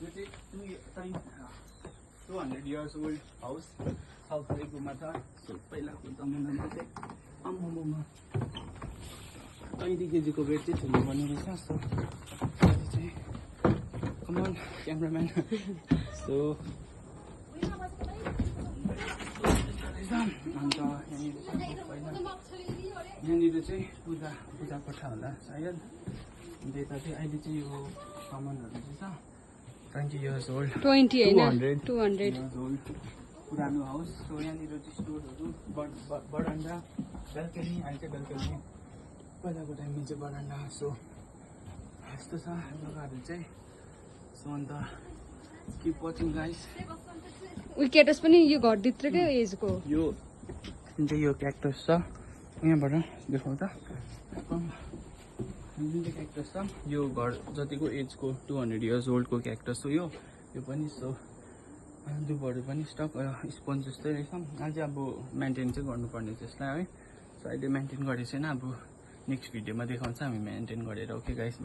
यो चाहिँ 200 years old house south लेकमा छ। सो पहिलाको जमानामा चाहिँ आम्मामा 20 kg को वेट चाहिँ ठुलो बन्ने रहेछ। सो अहिले चाहिँ कमन क्यामराम्यान सो अन्त यहाँनिर चाहिँ पूजा कोठा होला सायद। अन्त यता चाहिँ अहिले चाहिँ यो सामानहरू चाहिँ छ 20 years old 20 हैन 200 years old पुरानो हाउस। सो यहाँनिर चाहिँ स्टोरहरू बरान्डा बेल्कनी अहिले चाहिँ बेल्कनी पहिलाको टाइममा चाहिँ बरान्डा। सो यस्तो छ जग्गाहरू चाहिँ। सो अन्त किप वाचिङ गाइस। विकेटस पनि यो घरभित्रकै एजको यो जुन चाहिँ यो क्याक्टस छ यहाँबाट देखाउँदा जुन चाहिँ क्याक्टस छ यो घर जतिको एजको 200 years old को क्याक्टस हो यो पनि। सो दुबहरू पनि स्टक स्पोन्ज जस्तै रहेछ। अझै अब मेन्टेन चाहिँ गर्नुपर्ने त्यसलाई है। सो अहिले मेन्टेन गरेको छैन, अब नेक्स्ट भिडियोमा देखाउँछ हामी मेन्टेन गरेर। Okay guys.